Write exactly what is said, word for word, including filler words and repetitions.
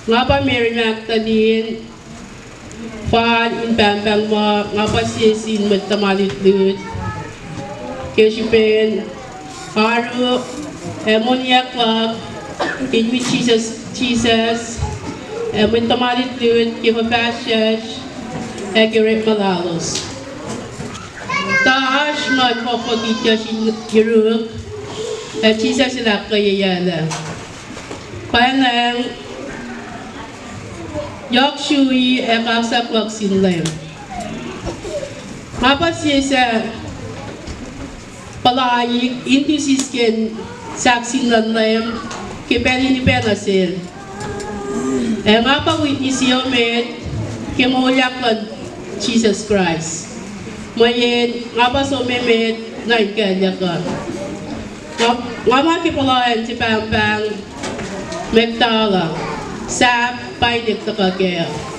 Nga pa Mary Magdalene, fal in pahngpahng muh nga pa sie sin mwet tuhma lutlut ke srihpen oaru ac moniyuck luhk in wi Jisus, Jisus, ac mwet tuhma lutlut ke fuhfahsryucsr ac ke orekma lalos. Tuh oasr nguhn fohkfohk itkohsr in yuruk, ac Jisus El ahkkweyeyuclac. Pwacnwacng, yohk srui ac kaksak luhk sin Leum. Nga pa sie suc puhlaik in sisken sahk sin luhn Leum ke pacl in ipac nuh sel. Ac nga pa witness yohk met ke moulyak luhn Jisus Kraist. Mweyen nga pa som emet nuh in kuclyuck uh. Nga, nga ma ke puhla acn se pahngpahng Magdala, sahp pa inek tuhkuh kac.